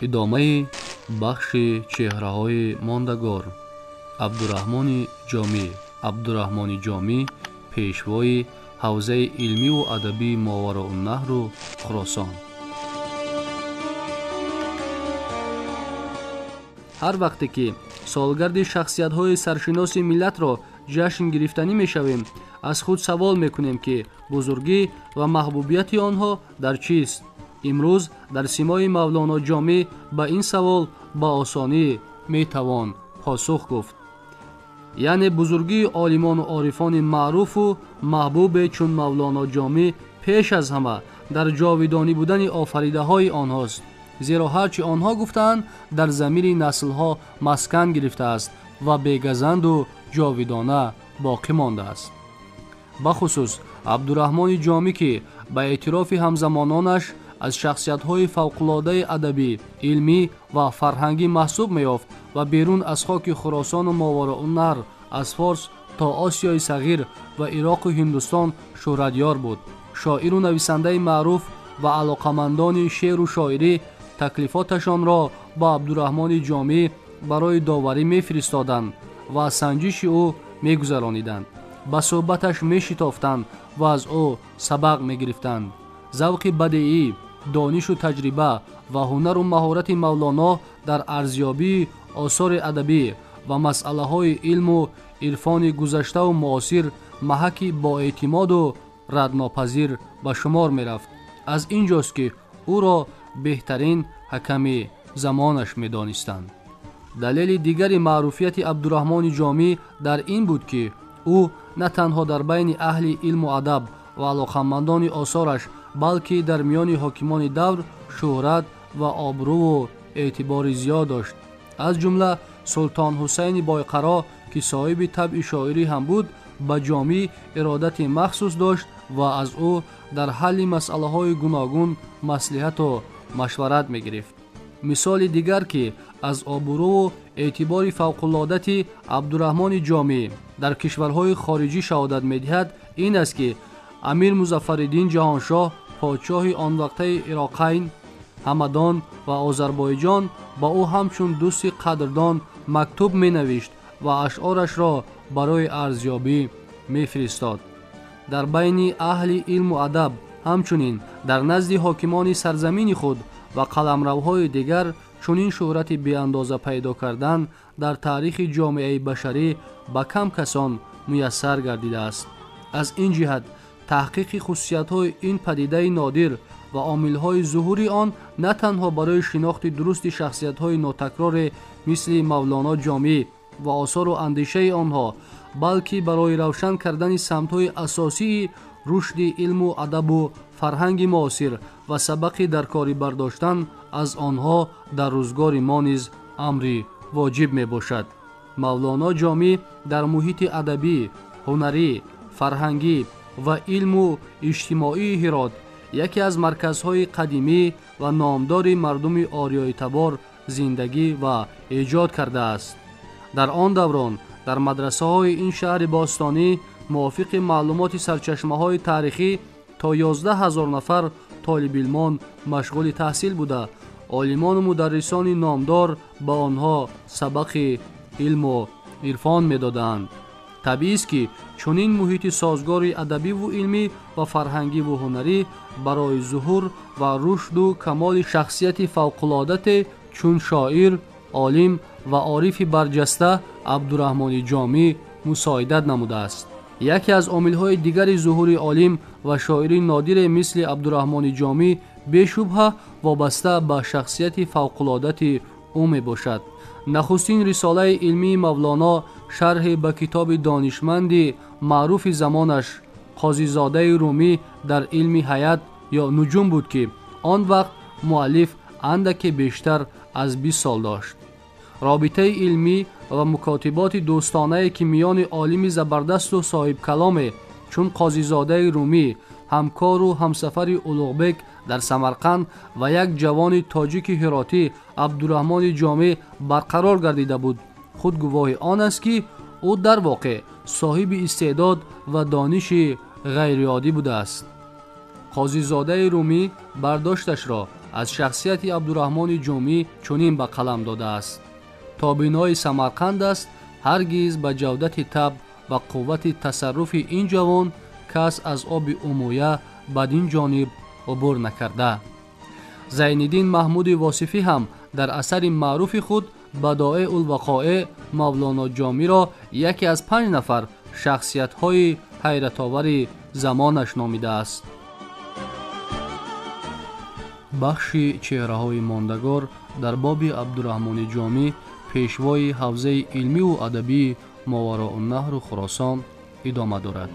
Идомаи бахши чеҳраҳои мондагор. Абдураҳмони Ҷомӣ. Абдураҳмони Ҷомӣ пешвои ҳавзаи илмиву адабии Мовароуннаҳру Хуросон. Ҳар вақте ки солгарди шахсиятҳои саршиноси миллатро ҷашн гирифтанӣ мешавем, аз худ савол мекунем, ки бузургӣ ва маҳбубияти онҳо дар чист? Имрӯз дар симои Мавлоно Ҷомӣ ба ин савол ба осонӣ метавон посух гуфт. Яъне бузургии олимону орифони маъруфу маҳбубе чун Мавлоно Ҷомӣ пеш аз ҳама дар ҷовидонӣ будани офаридаҳои онҳост, зеро ҳар чӣ онҳо гуфтаанд дар замири наслҳо маскан гирифтааст ва бегазанду ҷовидона боқӣ мондааст. Бахусус Абдураҳмони Ҷомӣ, ки ба эътирофи ҳамзамононаш аз шахсиятҳои фавқулодаи адабӣ, илмӣ ва фарҳангӣ маҳсуб меёфт ва берун аз хоки Хуросону Мовароуннаҳр, аз Форс то Осиёи Сағир ва Ироқу Ҳиндустон шӯҳратёр буд. Шоиру нависандаи маъруф ва алоқамандони шеъру шоирӣ таклифоташонро ба Абдураҳмони Ҷомӣ барои доварӣ мефиристоданд ва аз санҷиши ӯ мегузарониданд, ба суҳбаташ мешитофтанд ва аз ӯ сабақ мегирифтанд. Завқи бадеӣ, донишу таҷриба ва ҳунару маҳорати Мавлоно дар арзёбии осори адабӣ ва масъалаҳои илму ирфони гузаштаву муосир маҳаки боэътимоду раднопазир ба шумор мерафт. Аз ин ҷост, ки ӯро беҳтарин ҳаками замонаш медонистанд. Далели дигари маъруфияти Абдураҳмони Ҷомӣ дар ин буд, ки ӯ на танҳо дар байни аҳли илму адаб ва алоқамандони осораш, балки дар миёни ҳокимони давр шӯҳрат ва обрӯву эътибори зиёд дошт. Аз ҷумла Султон Ҳусайни Бойқаро, ки соҳиби табъи шоирӣ ҳам буд, ба Ҷомӣ иродати махсус дошт ва аз ӯ дар ҳалли масъалаҳои гуногун маслиҳату машварат мегирифт. Мисоли дигар, ки аз обрӯву эътибори фавқулодати Абдураҳмони Ҷомӣ дар кишварҳои хориҷӣ шаҳодат медиҳад, ин аст, ки Амир Музаффариддин Ҷаҳоншоҳ, подшоҳи он вақтаи Ироқайн, Ҳамадон ва Озарбойҷон, ба ӯ ҳамчун дӯсти қадрдон мактуб менавишт ва ашъорашро барои арзёбӣ мефиристод. Дар байни аҳли илму адаб, ҳамчунин дар назди ҳокимони сарзамини худ ва қаламравҳои дигар чунин шӯҳрати беандоза пайдо кардан дар таърихи ҷомеаи башарӣ ба кам касон муяссар гардидааст. Аз ин ҷиҳат таҳқиқи хусусиятҳои ин падидаи нодир ва омилҳои зуҳури он на танҳо барои шинохти дурусти шахсиятҳои нотакроре мисли Мавлоно Ҷомӣ ва осору андешаи онҳо, балки барои равшан кардани самтҳои асосии рушди илму адабу фарҳанги муосир ва сабақи дар кори бардоштан аз онҳо дар рӯзгори мо низ амри воҷиб мебошад. Мавлоно Ҷомӣ дар муҳити адабӣ, ҳунарӣ, фарҳангӣ ва илму иҷтимоии Ҳирот, яке аз марказҳои қадимӣ ва номдори мардуми ориёитабор, зиндагӣ ва эҷод кардааст. Дар он даврон дар мадрасаҳои ин шаҳри бостонӣ мувофиқи маълумоти сарчашмаҳои таърихӣ то 11 000 нафар толибилмон машғули таҳсил буда, олимону мударрисони номдор ба онҳо сабақи илму ирфон медоданд. Табиист, ки чунин муҳити созгори адабиву илмӣ ва фарҳангиву ҳунарӣ барои зуҳур ва рушду камоли шахсияти фавқулодате чун шоир, олим ва орифи барҷаста Абдураҳмони Ҷомӣ мусоидат намудааст. Яке аз омилҳои дигари зуҳури олим ва шоири нодире мисли Абдураҳмони Ҷомӣ бешубҳа вобаста ба шахсияти фавқулодати ӯ мебошад. Нахустин рисолаи илмии Мавлоно шарҳи ба китоби донишманди маъруфи замонаш Қозизодаи Румӣ дар илми ҳаят ё нуҷум буд, ки он вақт муаллиф андаке бештар аз 20 сол дошт. Робитаи илмӣ ва мукотиботи дӯстонае, ки миёни олими забардасту соҳибкаломе чун Қозизодаи Румӣ, ҳамкору ҳамсафари Улуғбек дар Самарқанд ва як ҷавони тоҷики ҳиротӣ Абдураҳмони Ҷомӣ барқарор гардида буд, худ гувоҳи он аст, ки ӯ дар воқеъ соҳиби истеъдод ва дониши ғайриоддӣ будааст. Қозизодаи Румӣ бардошташро аз шахсияти Абдураҳмони Ҷомӣ чунин ба қалам додааст: то бинои Самарқанд аст, ҳаргиз ба ҷавдати таб ва қуввати тасарруфи ин ҷавон кас аз оби Умӯя бадин ҷониб убур накарда. Зайниддин Маҳмуди Восифӣ ҳам дар асари маъруфи худ Бадоеъул-вақоеъ Мавлоно Ҷомиро яке аз 5 нафар шахсиятҳои ҳайратовари замонаш номидааст. Бахши чеҳраҳои мондагор дар боби Абдураҳмони Ҷомӣ, пешвои ҳавзаи илмиву адабии Мовароуннаҳру Хуросон, идома дорад.